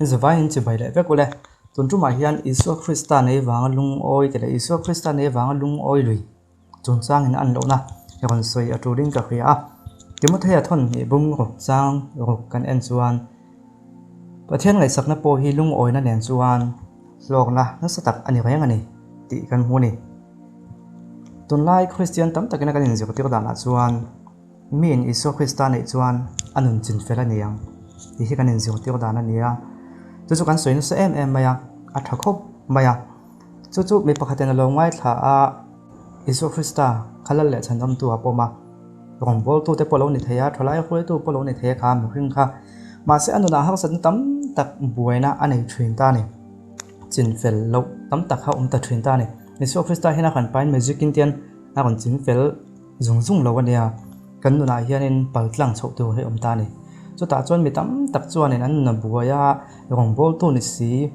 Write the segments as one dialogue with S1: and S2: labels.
S1: Zavaiin chibai leh vek ule. Tun tumah hian Isua Krista nei vanga lungawi te leh Isua Krista nei vanga lungawi lui chungchangin an lohna i rawn sawi a tulin ka hria a. Timothea thawn hnih bung ruk chang ruk kan en chuan Pathian ngaihsakna pawh hi lungawina nen chuan hlawkna nasa tak a ni reng a ni tih kan hmu a ni. Tunlai Kristian tam takina kan inzirtir danah chuan Miin Isua Krista neih chuan a nun chin fel a ni ang tih hi kan inzirtir dan a ni a. Chu chu kan sawi nasa em em mai a, a tha khawp mai a. Chu chu mi pakhatin a lo ngaithla a, Isua Krista kha lal leh chhanawmtu a pawm a, rawngbawltute pawh lo ni thei a, thalai hruaitu pawh lo ni thei a kha mihring kha. Mahse a nunah harsatna tam tak buaina a nei thin ta a ni. Chin fel loh tam tak kha a awm ta thin ta a ni. Isua Krista hian a han pain magic in tian a rawn chin fel. Zung zung lo a nia, kan nunah hianin pal tlang chhoh tur hi a awm ta a ni. Chutah chuan mi tam tak chuanin an nuna buai a, rawngbawltu ni si,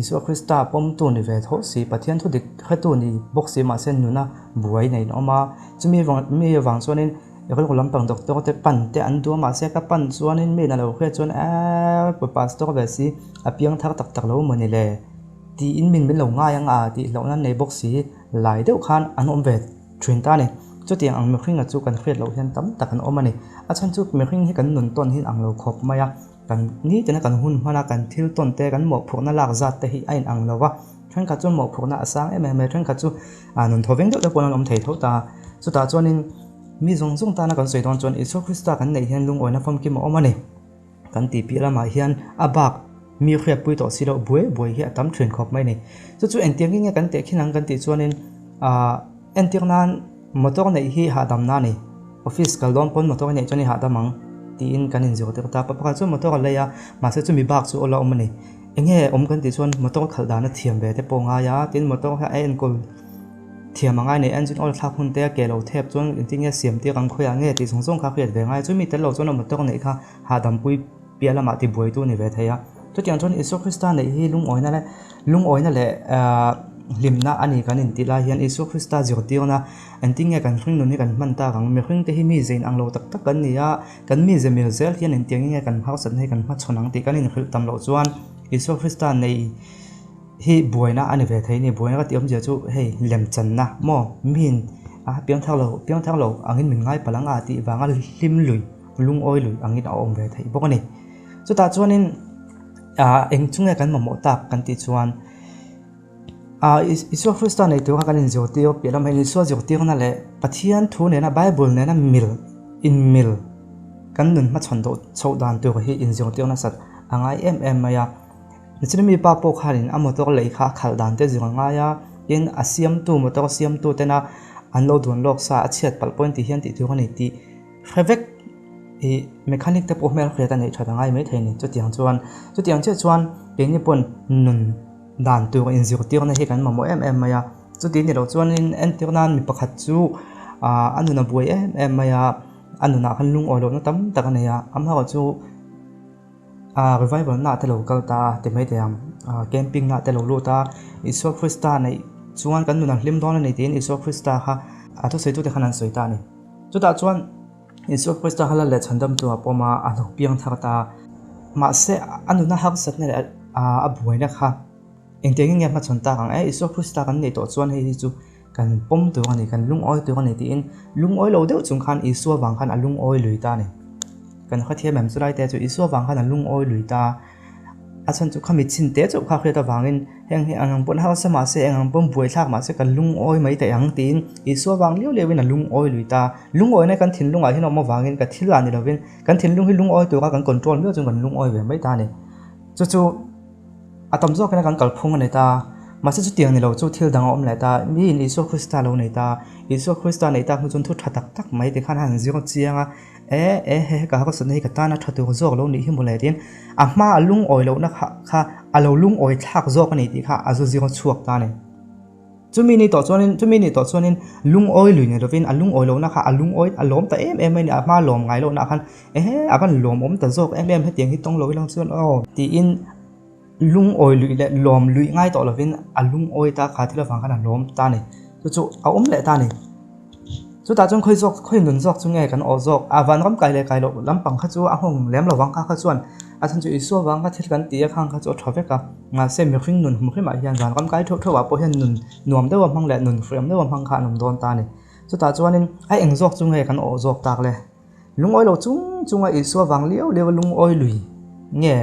S1: Isua Krista pawmtu ni ve tho si, Pathian thu dik hretu ni bawk si mahse nuna buai neiin a awm a. Chumi mi avang chuanin rilru lampang doctor te pan te an duh a, mahse ka pan chuanin mi na lo hriat chuan eee pastor ve si a piang thar tak tak lo maw ni le tiin min min lo ngai ang a tih hlauhna an nei bawk si lai deuh khan an awm ve. Thin ta a ni. Chutiang ang mihringa chu kan hriat loh hian tam tak an awm a ni. A chhan chu mihring hi kan nun tawn hi ang lo khawp mai a, kan nitina kan hun hman a, kan thil tawn te, kan mawhphurhna lak zat te hi a inang lo va. Thenkhat chuan mawhphurhna a sang em em a, thenkhat chu nun thaw veng deuh deuh pawh an awm thei tho ta. Chutah chuanin mi zawng zawng tana kan sawi dawn chuan Isua Krista kan neih hian lungawina famkim a awm a ni. Kan tih piah lamah hian a bak mi hriatpui tawh si loh buai buai hi a tam thin khawp mai a ni. Chu chu engtiang nge kan teh khin ang kan tih chuanin ahh entir nan motor neih hi hahdam na a ni. Office kal dawn pawn motor neih chuan i hahdam ang tiin kan inzir tir ta. Pa pakhat chuan motor a lei a, mahse chumi bak chu aw la awm a ni. Enge awm kan tih chuan motor khalh dan a thiam ve te pawh a ngai a, tin motor kha a enkawl Thiam a ngai nei engine oil thlak hun te a ke lo thep chuan engtin nge siam tir ang khawiah nge tih zawng zawng kha hriat ve ngai a, chumi tel lo chuan a motor neih kha hahdam pui piah lamah tibuaitu a ni ve thei a. Chutiang chuan Isua Krista neih hi lungawina leh lungawina leh hlimna a ni kan intih lai hian Isua Krista zirtirna engtin nge kan hring nun hi kan hman tak ang, mihring te hi mi zein ang lo tak tak kan ni a, kan mi ze mil zel hian engtiang nge kan harsatna hi kan hmachhawn ang tih kan inhrilh tam loh chuan Isua Krista nei Hi buaina a ni ve thei ni, buaina ka tih awmzia chu hei lemchanna maw miin a piangthar lo piangthar lo angin min ngai palh ang a tih vanga hlim lui lungawi lui angin a awm ve theih bawk a ni. Chutah chuanin ah eng chu nge kan mamawh tak kan tih chuan ah Isua Krista nei tura kan inzirtir piah lamah hian Isua zirtirna leh Pathian thu nena Bible nena mil inmil kan nun hmachhawn deuh chhoh dan tur hi inzirtir nasat a ngai em em mai a. Nichina mi pa pawh khanin a motor lei kha a khalh dan te zir a ngai a, tin a siamtu motor siamtu tena an lo duan lawk sa a chhiat palh pawhin ti hian tih tur a ni tih hre vek ih mechanic te pawh hmel hriat a neih that a ngai maithei a ni. Chutiang chuan chutiang chiah chuan keini pawn nun dan tur inzirtirna hi kan mamawh em em mai a, chuti ni loh chuanin entir nan mi pakhat chu ah a nun a buai em em mai a, a nunah khan lungawi lohna tam tak a nei a, amaherawhchu. Ah revival na te lo kal ta a ti mai thei ang ah camping na te lo lut a Isua Krista neih chuan kan nun a hlim dawn a ni tiin Isua Krista kha a thusawi tute khan an sawi ta a ni chutah chuan Isua Krista kha la leh chhandam tu a pawm a a lo piang thar ta a mahse a nuna harsatna leh ah a buaina kha engtiangin nge a hmachhawn tak ang e Isua Krista kan neih tawh chuan hei hi chu kan pawm tur a ni, kan lungawi tur a ni tiin lungawi lo deuh chung khan Isua vang khan a lungawi lui ta a ni. Kan hrethiam em chulai te chu Isua vang khan a lungawi lui ta a, a chhan chu khami chin te chauh kha hriat avangin heng hi engang pawn harsa mah se, engang pawn buaithlak mah se ka lungawi mai theih ang tiin Isua vang liau liauin a lungawi lui ta a. Lungawina kan thinlungah hian a awm avangin ka thil ah ni lovin kan thinlung hi lungawi tura kan control miau chuan kan lungawi ve mai ta a ni. Chu chu. A tam zawk ina kan kalphung a nei ta. Mahse chutiang ni lo chu thil dang a awm leh ta. Miin Isua Krista lo nei ta. Isua Krista nei tak hnu chuan thu tha tak tak mai tikhan a han zir chiang a, E, e, he he ka harsatna hi ka tana tha tur zawk lo nih hi mawle tiin a hma a lungawi lohna kha kha a lo lungawi thlak zawk a ni tih kha a zu zir chhuak ta a ni. Chumi ni tawh chuanin, chumi ni tawh chuanin lungawi lui nei lovin a lungawi lohna kha a lungawi a lawm ta em em mai a ni, a hma lawm ngai lohna khan ehe a van lawmawm ta zawk em em hetiang hi tawng lo ilang chuan aw tiin lungawi lui leh lawm lui ngai tawh lovin a lungawi ta kha thil avang khan a lawm ta a ni, chu chu a awm leh ta a ni. Chutah chuan khawi zawk khawi nun zawk chu nge kan awh zawk a vanram kai leh kai loh lampang kha chu a nghawng lem lovang kha kha chuan A chhan chu Isua vang kha thil kan ti a, khang kha chu a tha vek a. Mahse mihring nun hmu hrimah hian vanram kai theuh theuhah pawh hian nun nuam deuha hmang leh nun hriam deuha hmang kha an awm dawn ta a ni. Chutah chuanin a eng zawk chu nge kan awh zawk tak le? Lungawi lo chung chunga Isua vang liau liau a lungawi lui nge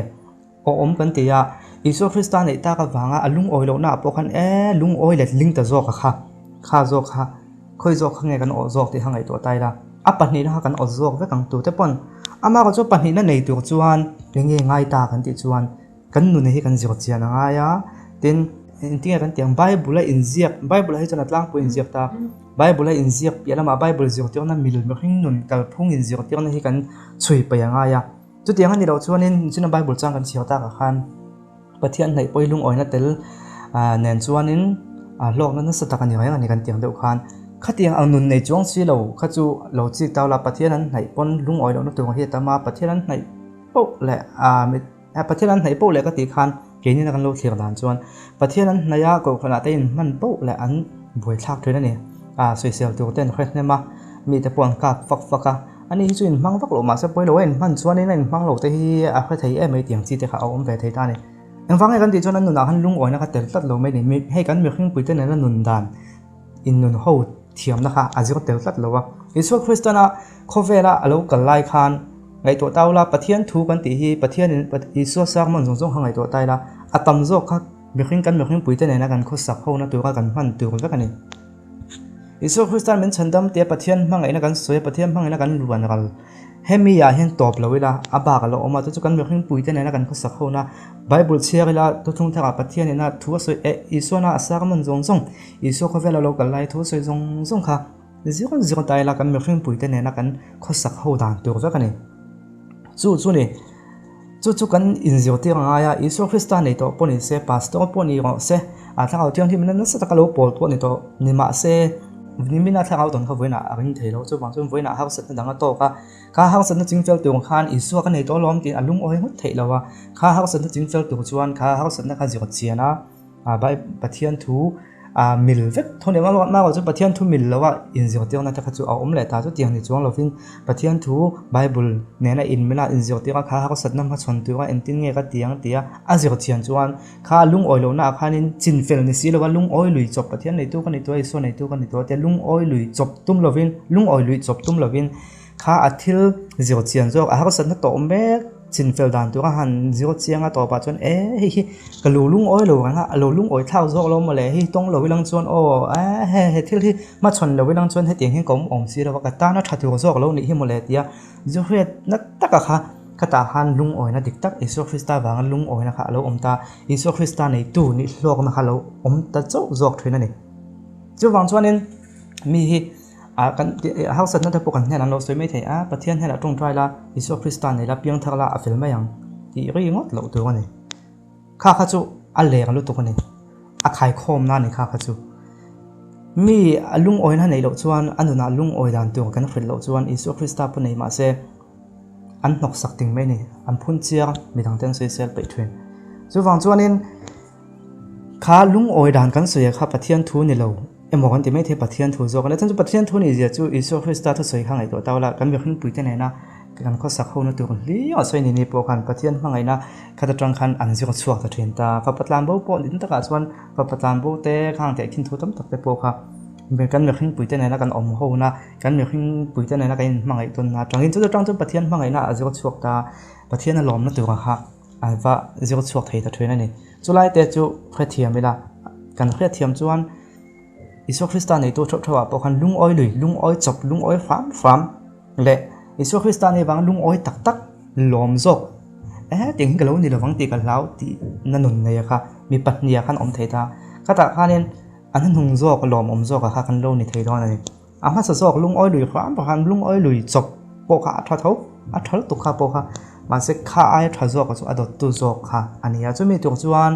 S1: awh awm kan ti a, Isua Krista neih tak avanga a lungawi lohnaah pawh khan e lungawi let ling ta zawk a kha, kha zawk kha khawi zawk kha nge kan awh zawk tih kha ngaihtuah ta ila, a pahnihna kha kan awt zawk vek ang tute pawn amah erawh chu pahnihna nei tur chuan enge ngai ta kan tih chuan kan nuna hi kan zir chian a ngai a, tin engtinge kan tih ang Bible a inziak Bible ah hi chuan a tlangpui inziak ta. Bible a inziak piah lamah Bible zirtirna mil mihring nun kalphung inzirtirna hi kan chhui paih a ngai a. Chutiang a ni loh chuanin chuna Bible chang kan chhiar takah khan Pathian hnaih pawi lungawina tel nen chuanin hlawkna nasa tak a ni reng a ni kan tiang deuh khan. Khatiang ang nun nei chuang si lo kha chu lo chik tau la, Pathian an hnaih pawn lungawi lohna tur hi a tam a, Pathian an hnaih poh leh Pathian an hnaih poh leh ka tih khan Keinin a kan lo thlir dan chuan Pathian an hnaih a, kohhranah te inhman poh leh an buaithlak thin a ni. A sawisel tur te an hre hnem a, mite pawh an kap fak fak a. Ani hi chu inhmang vak loh mahse pawi lo a inhman chuanin a inhmang lo te hi a hre thei em mai tiang chi te kha a awm ve thei ta a ni. Engvang nge kan tih chuan an nunah khan lungawina kha tel tlat lo mai a ni. Hei kan mihringpui te nena nun dan innun ho thiamna kha a zir tel tlat lo a. Isua Kristana khawvela a lo kal lai khan Ngaihtuah ta ula, Pathian thu kan tih hi Pathianin Isua sermon zawng zawng kha ngaihtuah ta ila, a tam zawk kha mihring kan mihringpuite nena kan khawsak hona tura kan hman tur vek a ni. Isua Krista'n min chhandam tia Pathian hmangaihna kan sawi a, Pathian hmangaihna kan luan ral. Hemi ah hian tawp lo ila, a bak a lo awm a, chu chu kan mihringpuite nena kan khawsak hona Bible chhiar ila, thuthlung tharah Pathianin a thu a sawi eh Isuana a sermon zawng zawng, Isua khawvela lo kal lai thu a sawi zawng zawng kha, Zir zir ta ila kan mihringpuite nena kan khawsak ho dan tur vek a ni. Chu chu ni, chu chu kan inzirtir a ngai a, Isua Krista nei tawh pawh ni se, Pastor pawh ni rawh se, a thlarau thianghlim ina nasa taka lo pawl pawh ni tawh ni mah se, nimina thlarau tawn kha vawiinah a ring thei lo, chuvang chuan vawiinah harsatna dang a tawk a, kha harsatna chingfel tur khan Isua ka nei tawh alawm tiin a lungawi ngawt theih lo a, kha harsatna chingfel tur chuan kha harsatna kha zir chian a. Pathian thu mil vek tho ni amaherawhchu chu Pathian thu mil loa inzirtirna te kha chu a awm leh ta chutiang ni chuang lovin Pathian thu Bible nena inmila inzirtira kha harsatna hmachhawn tura engtin nge ka ti ang tia a zir thian chuan kha lungawi lohna ah khanin chinfel ni si lova lungawi lui chawp Pathian neitu ka ni tua Isua neitu ka ni tua tia lungawi lui chawp tum lovin lungawi lui chawp tum lovin Kha a thil zir chian zawk a harsatna tawh mek chinfel dan tura han zir chiang a tawpah chuan e hei hi ka lo lungawi lo reng a, a lo lungawi thlak zawk lo maw le, hei tawng lo ilang chuan aw e he he thil hi hmachhawn lo ilang chuan hetiang hian ka awm awm si lo a, ka tan a tha tur zawk lo nih hi maw le tia zirhriatna taka kha khatah khan lungawina dik tak Isua Krista vanga lungawina kha a lo awm ta, Isua Krista neitu nih hlawkna kha a lo awm ta chauh zawk thin a ni. Chuvang chuanin mi hi. Ah kan harsatna te pawh kan hnenah an lo sawi mai thei a, Pathian hnenah tawngtai la, Isua Krista nei la, piangthar la a fel mai ang tih ri ngawt loh tur a ni. Kha kha chu a leng lutuk a ni, a khaikhawmna a ni kha kha chu. Mi a lungawina neih loh chuan a nunah lungawi dan tur kan hrilh loh chuan Isua Krista pawh nei mah se an hnawksak ting mai a ni, an phun chiar midangte an sawisel peih thin. Chuvang chuanin Kha lungawi dan kan sawi ah kha Pathian thu ni lo emaw kan ti mai thei Pathian thu zawk a nia. Chuan chu Pathian thu nih zia chu Isua Krista thusawi kha ngaihtuah ta ula kan mihringpui te nena kan khawsak ho na tur hliau a sawi ni ni pawh khan Pathian hmangaihna khat atang khan an zir chhuak ta thin ta. Fapa tlanbo pawh ni takah chuan fapa tlanbo te khang teh khin thu tam tak te pawh kha kan mihringpui te nena kan awm ho na kan mihringpui te nena kan inhmangaih tawn na atangin chu atang chuan Pathian hmangaihna a zir chhuak ta Pathian a lawmna tura kha An va zir chhuak thei ta thin a ni. Chulai te chu hrethiam ila, kan hriatthiam chuan Isua Krista neitu theuh theuh ah pawh khan lungawi lui, lungawi chawp, lungawi hram hram leh Isua Krista nei vang lungawi tak tak lawm zawk eh tiang hi ka lo ni lovang tih ka hlau tih na nun nei a kha mi pahnih ah khan awm thei ta. Khatah khanin an hnuhnung zawk lawmawm zawk ah kha kan lo ni thei dawn a ni. A hmasa zawk lungawi lui hram hram lungawi lui chawp pawh kha a tha tho, a tha lutuk kha pawh kha mahse kha aia tha zawk chu a dawttu zawk kha a ni a. Chumi tur chuan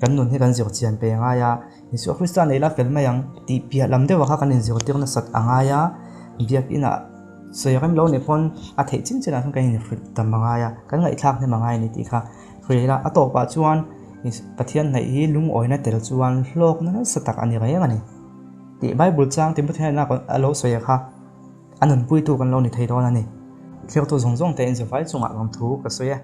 S1: kan nun hi kan zir chian pe ngai a, Isua Krista nei la fel mai ang tih piah lam deuhah kha kan inzirtir nasat a ngai a, biakinah sawi rem lo nih pawn a theih chin chinah chuan kan inhrilh tam a ngai a, kan ngaihthlak hnem a ngai a ni tih kha hrilh ila a tawpah chuan Pathian hnaih hi lungawina tel chuan hlawkna nasa tak a ni reng a ni. Tih Bible chang Timothy hnena a lo sawi a kha a nunpuitu kan lo ni thei dawn a ni. Thliartu zawng zawng te inzavai chungah lawmthu ka sawi e.